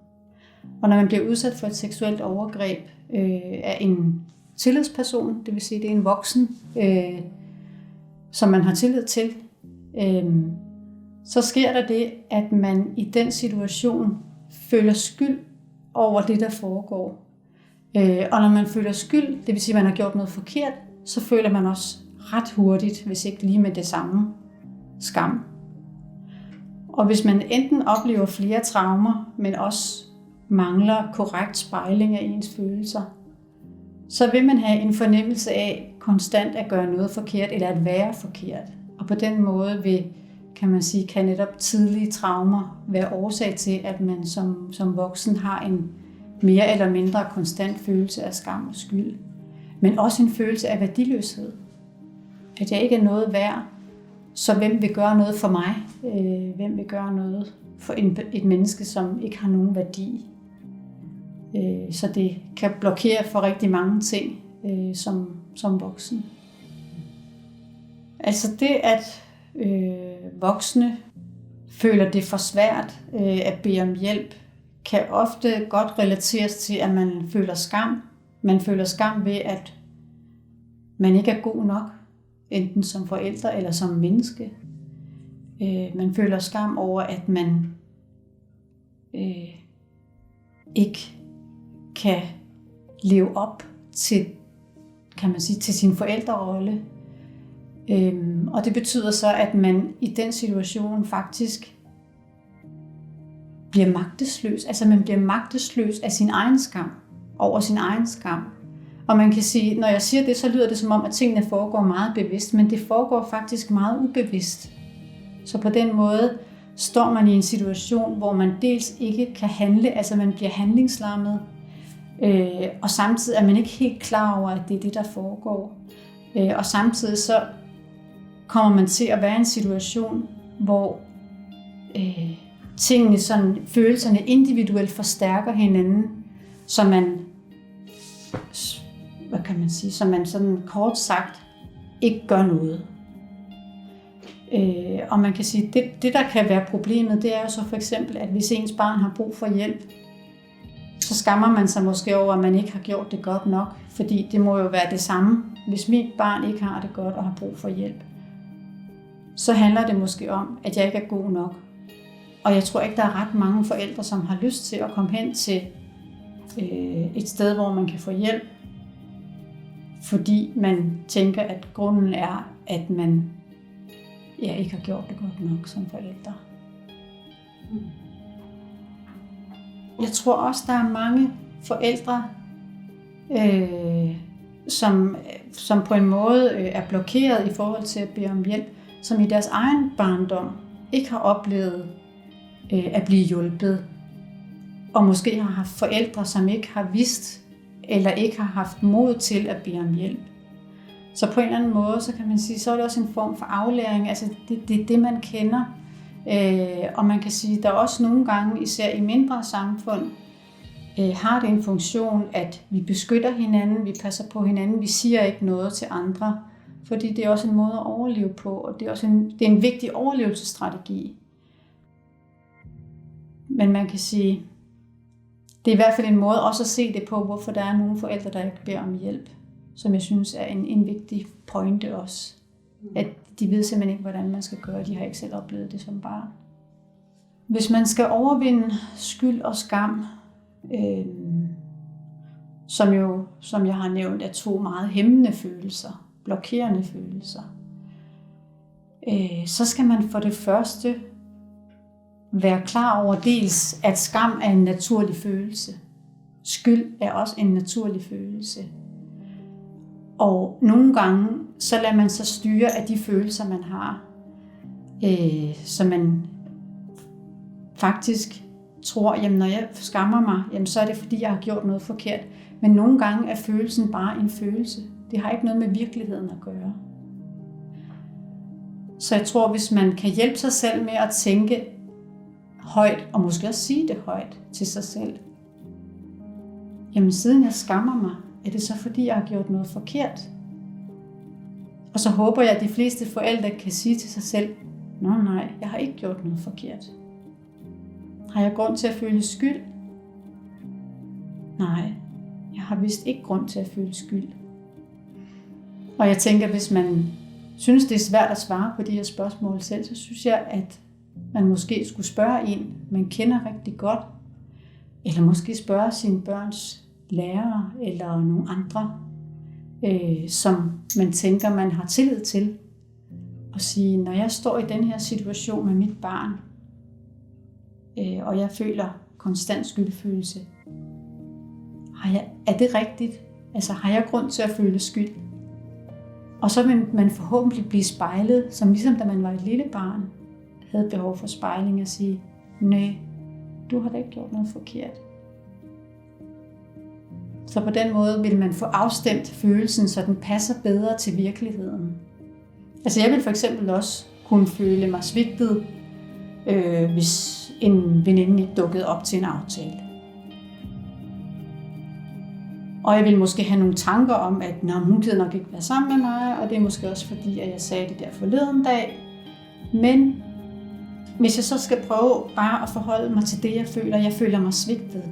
Og når man bliver udsat for et seksuelt overgreb øh, af en tillidsperson, det vil sige, det er en voksen, øh, som man har tillid til, øh, så sker der det, at man i den situation føler skyld over det, der foregår. Øh, og når man føler skyld, det vil sige, at man har gjort noget forkert, så føler man også ret hurtigt, hvis ikke lige med det samme, skam. Og hvis man enten oplever flere traumer, men også mangler korrekt spejling af ens følelser, så vil man have en fornemmelse af konstant at gøre noget forkert, eller at være forkert. Og på den måde vil, kan man sige, kan netop tidlige traumer være årsag til, at man som, som voksen har en mere eller mindre konstant følelse af skam og skyld. Men også en følelse af værdiløshed. At jeg ikke er noget værd, så hvem vil gøre noget for mig? Øh, hvem vil gøre noget for en, et menneske, som ikke har nogen værdi? Øh, så det kan blokere for rigtig mange ting øh, som, som voksen. Altså det, at øh, voksne føler, det er for svært øh, at bede om hjælp, kan ofte godt relateres til, at man føler skam. Man føler skam ved, at man ikke er god nok, enten som forælder eller som menneske. Øh, man føler skam over, at man øh, ikke kan leve op til, kan man sige, til sin forældrerolle. Øhm, og det betyder så, at man i den situation faktisk bliver magtesløs. Altså man bliver magtesløs af sin egen skam, over sin egen skam. Og man kan sige, når jeg siger det, så lyder det som om, at tingene foregår meget bevidst, men det foregår faktisk meget ubevidst. Så på den måde står man i en situation, hvor man dels ikke kan handle, altså man bliver handlingslammet, øh, og samtidig er man ikke helt klar over, at det er det, der foregår. Øh, og samtidig så kommer man til at være i en situation, hvor øh, tingene, sådan, følelserne individuelt forstærker hinanden, så man, hvad kan man sige, så man sådan kort sagt ikke gør noget. Øh, og man kan sige, det, det der kan være problemet, det er jo så for eksempel, at hvis ens barn har brug for hjælp, så skammer man sig måske over, at man ikke har gjort det godt nok, fordi det må jo være det samme. Hvis mit barn ikke har det godt og har brug for hjælp, så handler det måske om, at jeg ikke er god nok. Og jeg tror ikke, der er ret mange forældre, som har lyst til at komme hen til øh, et sted, hvor man kan få hjælp, fordi man tænker, at grunden er, at man ja, ikke har gjort det godt nok som forældre. Jeg tror også, der er mange forældre, øh, som, som på en måde øh, er blokeret i forhold til at bede om hjælp, som i deres egen barndom ikke har oplevet øh, at blive hjulpet. Og måske har haft forældre, som ikke har vidst eller ikke har haft mod til at bede om hjælp. Så på en eller anden måde, så kan man sige, så er det også en form for aflæring. Altså, det, det er det, man kender. Øh, og man kan sige, der er også nogle gange, især i mindre samfund, øh, har det en funktion, at vi beskytter hinanden, vi passer på hinanden, vi siger ikke noget til andre. Fordi det er også en måde at overleve på, og det er også en, det er en vigtig overlevelsesstrategi. Men man kan sige, det er i hvert fald en måde også at se det på, hvorfor der er nogle forældre, der ikke beder om hjælp, som jeg synes er en, en vigtig pointe også. At de ved simpelthen ikke, hvordan man skal gøre. De har ikke selv oplevet det som barn. Hvis man skal overvinde skyld og skam, øhm, som jo, som jeg har nævnt, er to meget hæmmende følelser, blokerende følelser, øh, så skal man for det første være klar over dels, at skam er en naturlig følelse. Skyld er også en naturlig følelse. Og nogle gange, så lader man sig styre af de følelser, man har. Øh, så man faktisk tror, jamen når jeg skammer mig, jamen så er det fordi, jeg har gjort noget forkert. Men nogle gange er følelsen bare en følelse. Det har ikke noget med virkeligheden at gøre. Så jeg tror, hvis man kan hjælpe sig selv med at tænke højt, og måske også sige det højt til sig selv, jamen siden jeg skammer mig, er det så fordi, jeg har gjort noget forkert? Og så håber jeg, at de fleste forældre kan sige til sig selv, nå nej, jeg har ikke gjort noget forkert. Har jeg grund til at føle skyld? Nej, jeg har vist ikke grund til at føle skyld. Og jeg tænker, hvis man synes, det er svært at svare på de her spørgsmål selv, så synes jeg, at man måske skulle spørge en, man kender rigtig godt, eller måske spørge sine børns lærere eller nogle andre, øh, som man tænker, man har tillid til, og sige, når jeg står i den her situation med mit barn, øh, og jeg føler konstant skyldfølelse, har jeg, er det rigtigt? Altså, har jeg grund til at føle skyld? Og så vil man forhåbentlig blive spejlet, som ligesom da man var et lille barn, havde behov for spejling og sige, nej, du har da ikke gjort noget forkert. Så på den måde vil man få afstemt følelsen, så den passer bedre til virkeligheden. Altså, jeg vil for eksempel også kunne føle mig svigtet, øh, hvis en veninde ikke dukkede op til en aftale. Og jeg vil måske have nogle tanker om, at nå, hun gider nok ikke være sammen med mig, og det er måske også fordi, at jeg sagde det der forleden dag. Men hvis jeg så skal prøve bare at forholde mig til det, jeg føler, jeg føler mig svigtet,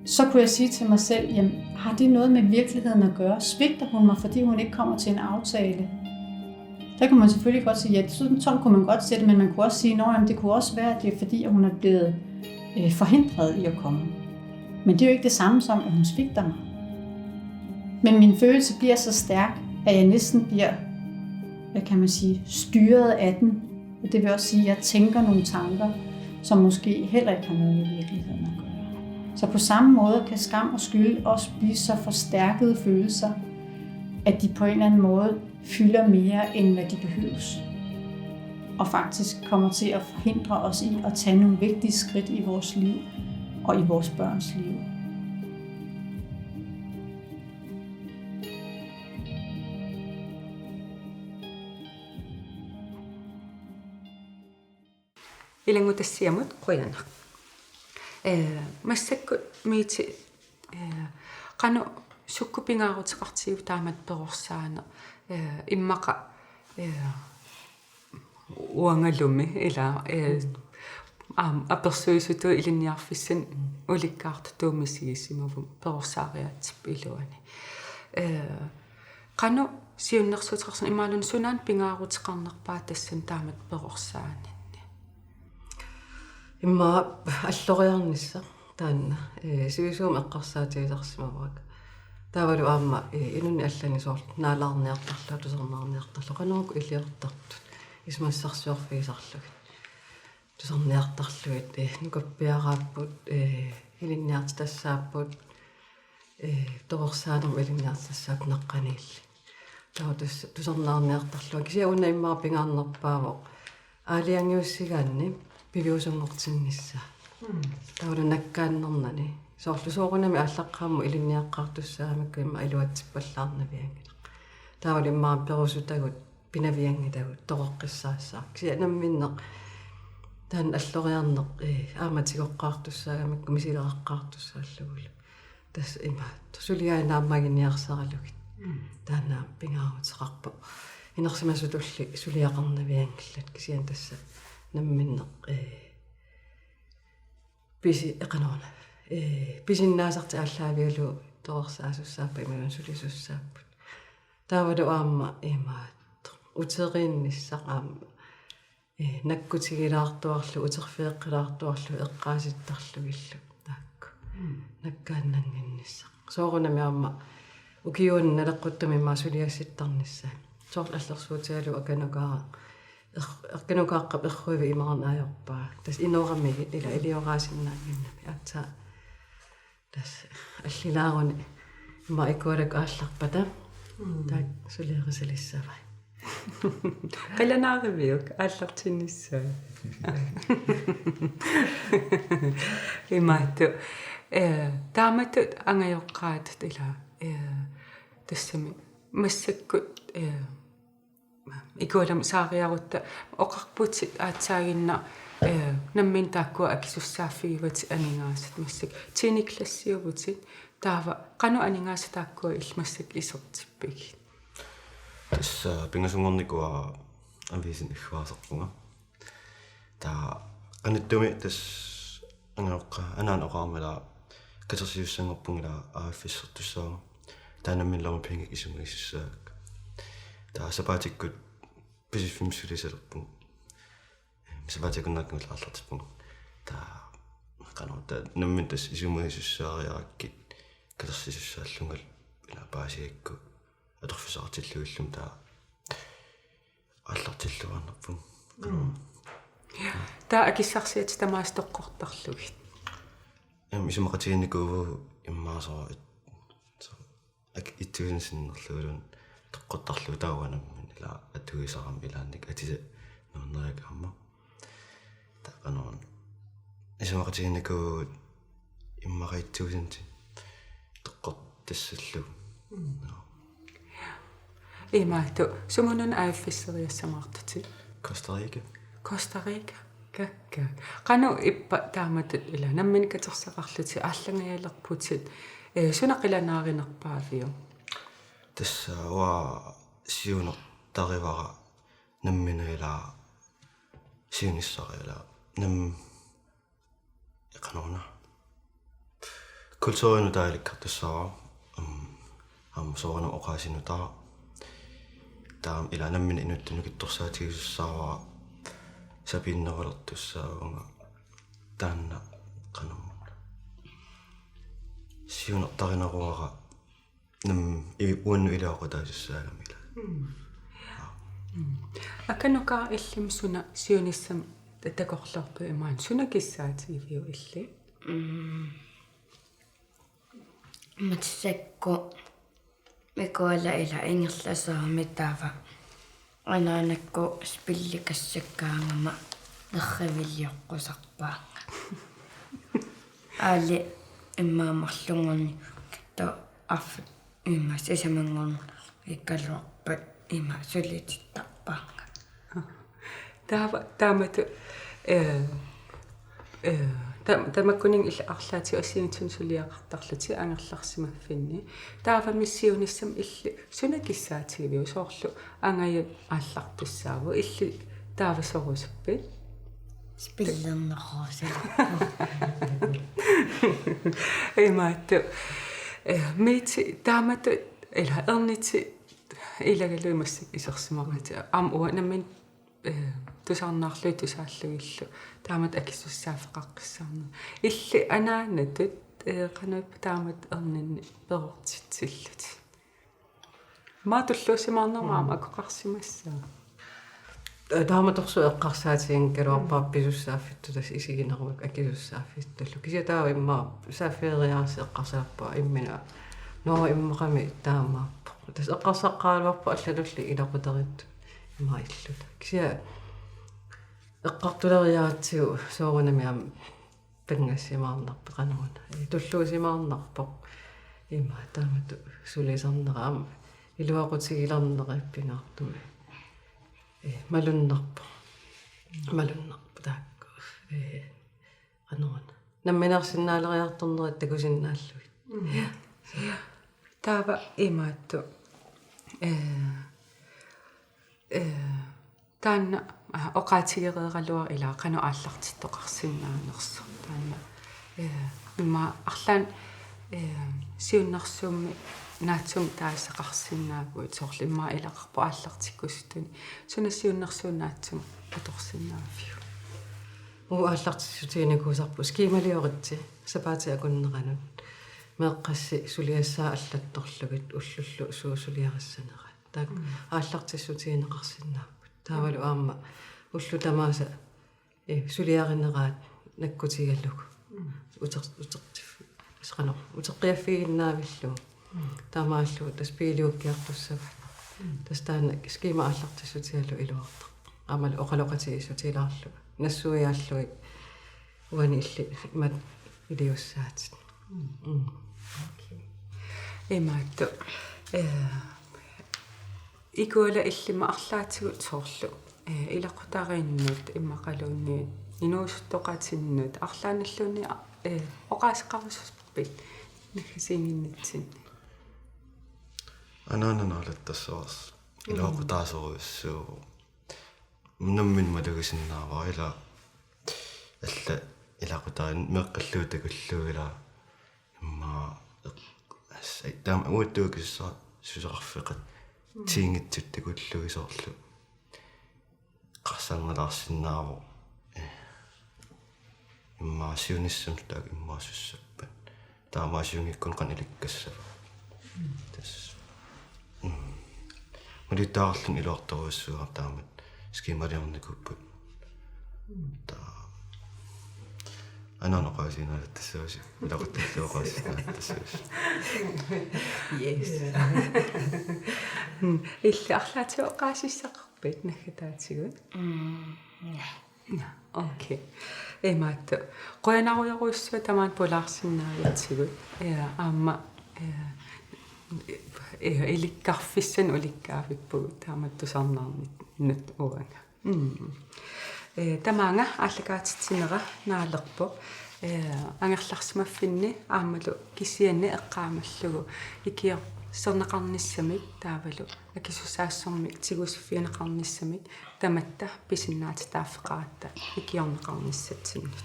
så kunne jeg sige til mig selv, jamen, har det noget med virkeligheden at gøre? Svigter hun mig, fordi hun ikke kommer til en aftale? Der kunne man selvfølgelig godt sige, ja, sådan, sådan kunne man godt se det, men man kunne også sige, nå, jamen, det kunne også være, at det er fordi, at hun er blevet øh, forhindret i at komme. Men det er jo ikke det samme som, at hun svigter mig. Men min følelse bliver så stærk, at jeg næsten bliver, hvad kan man sige, styret af den. Og det vil også sige, at jeg tænker nogle tanker, som måske heller ikke har noget med virkeligheden at gøre. Så på samme måde kan skam og skyld også blive så forstærkede følelser, at de på en eller anden måde fylder mere, end hvad de behøves. Og faktisk kommer til at forhindre os i at tage nogle vigtige skridt i vores liv og i vores børns liv. Ilanngutassiamut qujanaq. Ee, massakkut Miiti, ee, qanoq sukkut pingaaruteqartigiuk taamatut perorsaaneq, ee, immaqa, ee, uangalumi ila, ee, aam, apersuisutut ilinniarfissanik ulikkaartutut misigisimavunga perorsaariaatsip iluani. Ee, qanoq siunnersuuteqarsinnaava imaluunniit sunaana pingaaruteqarnerpaat tassani taamatut perorsaaninni? Immaqa alloriarnissaq taanna, ee, sivisuumik eqqarsaatigisarsimavara. Taavalu aamma, ee, inunnik allanik soorlu naalaarniartarlunga, tusarnaarniartarlunga, qanoq iliortartut isumassarsiorfigisarlugit. Tusarniartarlugit, ee, nukappiaraapput, ee, ilinniartitassaapput, ee, perorsaanermut ilinniartitassaapput naqqaniilli. Taava tus-, tusarnaarniartarlunga. Kisianni una immaqa pingaarnerpaavoq aalajangiussigaanni piviusunngortinnissaa. Mm. Taavalu nakkaannarnani Soorlu soorunami aallaqqaammut ilinniaqqaartussaagamikku immaqa iluatsippallaarnavianngilaq. Taavalu immaqa perusutagut pinavianngitagut toqoqqissaassaaq. Kisianni namminneq taanna alloriarneq, ee, aamma tigoqqaartussaagamikku misileqaqqaartussaallugulu. Tassa imaattoq suliai naammaginiarsaralugit. Mm. Taanna aamma pingaaruteqarpoq. Inersimasutulli suliaqarnavianngillat kisianni tassa namminneq, ee, pisi-, ee, qanoruna. Ee, pisinnaasartik aallaavigalugu torersaasussaappat imaluunniit sulisussaapput. Taavalu aamma imaattoq uteriinnissaq aamma, ee, nakkutigilaartuarlugu, uterfigeqqilaartuarlugu, eqqaasittarlugillu taakku. Mm. Nakkaannannginnissaq. Soorunami aamma ukiuunut naleqquttumi immaqa suliassittarnissaa. Soorlu allersuutigalugu Akanukaaq, er-, Akanukaaqqap erruivik imaarneq ajorpaa. Tassa inoorami ila ilioraasinnaannginnami. Aatsaat tassa allilaaruni immaqa ikualakkut aallarpata. Mm. Taakku suliarisalissavai. Qilanaariviuk aallartinnissaa? Imaattoq. Ee, taamatut angajoqqaatut ila, ee, tassami massakkut, ee, ikualamik saariarutta oqarputit aatsaaginnaq, ee, nammineq taakkua akisussaaffigivatit aningaasat massakkut. Tiende klassiuvutit, taava qanoq aningaasat taakkua illit massakkut isertippigit? Tassa pingasunngornikuuara aviisini agguaasarpunga. Taava qanittumi tassa angajoqqaat anaana oqarmat ila katersisussanngorpunga ila A F S-ertussaavunga. Taava nammineq lommepengekka isumagisussaagakku. Taava sapaatikkut Pisiffimmi sulisalerpunga. Sapaatip akunnerata kingullermi aallartippunga. Taava qanoq taava nammineq tassa isumagisussaariarakkit katersisussaallungalu ila paasigakku atorfissaqartillugillumi taava aallartilluarnerpunga. Mm. Taava akissarsiatit tamaasa toqqortarlugit? Em, isumaqatiginikuuvugut immaqa soorlu et-, soorlu ak-, et tusind sinnerluguluunniit toqqortarlugu taava nammineq ila atuisarami ilaanni atisat nuannarigakkit aamma. Taava qanoq isumaqatiginikuuvugut immaqa et tusind toqqortassallugu. Mm. Joo. Imaattoq, sumununa A F S-eriassamaartutit? Costa Rica. Costa Rica. Kakkaak. Qanoq ippa taamatut ila nammineq katersaqarlutit aallanngajalerputit, ee, suna qilanaarinerpaaviuk? Tassa uanga siunertarivara nammineq ila siunissara ila nam-, qanoruna. Kulturinut taalikkartussaavara, am, am soorunami oqaasiinut taava. Taava ila nammineq inuttut nukittorsaatigisussaavara sapiinnerulertussaavunga taanna qanoruna. Siunertarineruara nam-, i-, uannut iluaqutaasussaagami ila. Mm. Mm. Akanukaaq illimmi suna siunissami takorloorpiuk imaluunniit suna kissaatigiviuk illit? Mm. Massakkut Mikuala ila ingerlasoorami taava anaanakkut spillikassakkaangama nerrivilioqqusarpaanga. Aali immaqa marlunngornikkut arf-, immaqa sisamanngornerikkaluarpat immaqa sulitittarpaanga. Taava, taamatut, ee, ee, tam-, tamakkuninnga illit arlaatigut assigiinngitsunik suliaqartarlutit angerlarsimaffinni. Taavami siunissami illit suna kissaatigiviuk, soorlu angajat aallartussaavoq, illit taava sorusuppit? Spillerneqquusi. Imaattoq. Ee, Miiti taamatut ila ernitit ilagalugit massakkut isersimaqatit. Aamma uanga nammineq, ee, tusarnaarlugit tusaallugillu taamatut akisussaaffeqaqqissaarneq. Illit anaanatut, ee, qanoq ippa taamatut erninni perortitsillutit? Aamma tulluusimaarnerma aamma akoqarsimassaaq. Ee, taamatorsuaq eqqarsaatiginngikkaluarpara pisussaaffittut tassa isiginerugakkit akisussaaffittullu. Kisianni taava immaqa saaffigereerassi eqqarsarpara imminut. Nå, immaqami taamaappoq. Tassa eqqarsaqqaaraluarpara allanulli ilaqutariittut immaqa illuta. Kisianni eqqartuleriaratsigu soorunami aamma panngassimaarnarpoq qanoruna. Ee, tulluusimaarnarpoq. Ima taamatut sulisarnera aamma iluaqutigilernera pingaartumik. Ee, malunnarpoq. Malunnarpoq taakku. Ee, qanoruna. Nammineersinnaaleriartornerat takusinnaallugit. Mm. Ja. Taava imaattoq. Ee, ee, taanna, aa, oqaatigereeraluarpoq ilaa qanoq aallartittoqarsinnaanersoq. Taanna, ee, immaqa arlaannik, ee, siunnersuummi naatsumik taasaqarsinnaavugut soorlu immaqa ilaqarpoq aallartikkusuttuni. Suna siunnersuut naatsumik atorsinnaaviuk? Uagut aallartissutiginikuusarput skemaliortut sapaatip akunneranut. Meeqqassi suliassaa allattorlugit ullullu suut suliarissanerat. Taakku Mm. aallartissutigineqarsinnaapput. Taavalu aamma ullut tamaasa, ee, suliarineraat nakkutigalugu. Mm. Uter-, uter-, qanoq, uteqqiaffigiinnaavillugu. Mm. Taamaallugu tassa piiliukkiartussavaat. Mm. Tassa taanna skema aallartissutigalugu iluartarpoq. Aammalu oqaloqatigiissutilaarlugu. Nassuiaallugit uani illit imatut iliussaatit. Mm. Mm. Okay. Imaattoq. Ee, Ikuala illimmi arlaatigut soorlu, ee, ilaqutariinnut imaluunniit inuusuttoqatinnut arlaannilluunniit, ee, oqaaseqarusuppit naggasiinnginnitsinni? Anaana naalattassavarsi. Mm. Ilaqutaasorujussuuvoq. Nammineq malugisinnaavara ilaa allat ilaqutariinnut meeqqallu takullugu ilaa immaqa eq-, as-, taama uattut akisussa-, susoqarfeqatigiinngitsut takullugu soorlu. Eqqarsaangalaarsinnaavoq. Ee. Immaqa siunissami taakku immaqa sussappat. Taamaasiunngikkunik qanoq ilikkassavat. Mm. Tassa. Mm. Malittaarluni iluartorujussuuara taamatut skemaliornikuupput. Mm. Taa-, anaana oqaasiinnaalattassavarsi. Ilaquttallu oqaasiinnaalattassavarsi. Yes. Mm. Illit arlaatigut oqaasissaqarpit naggataatigut? Mm. Ja. Nå, okay. Imaattoq. Qujanarujorujussuaq tamaani pulaarsinnaavitsigut. Ja, aamma, ee, ee, ilikkarfissanik ulikkaavippugut taamatut tusarnaarninnut uanga. Mm. Ee, tamaanga aallakaatitsinera naalerpoq. Ee, angerlarsimaffinni aammalu kisianni eqqaamallugu ikiorserneqarnissamik taavalu akisussaassusermik tigusiffigineqarnissamik tamatta pisinnaatitaaffeqaratta ikiorneqarnissatsinnut.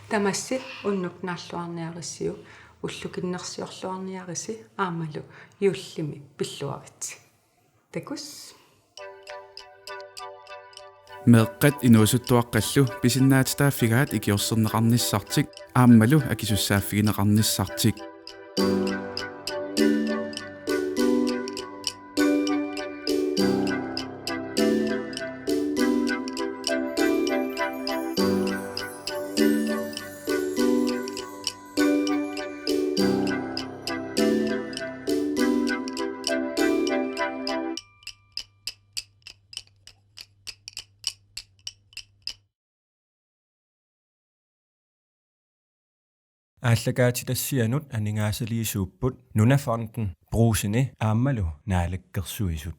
Tamassi unnuk naalluarniarisiuk, ullukinnersiorluarniarisi aammalu juullimi pilluaritsi. Takuss. Meeqqat inuusuttuaqqallu pisinnaatitaaffigaat ikiorserneqarnissartik aammalu akisussaaffigineqarnissartik. Aallakaatitassianut aningaasaliisuupput Nunafonden, Brugseni aammalu Naalakkersuisut.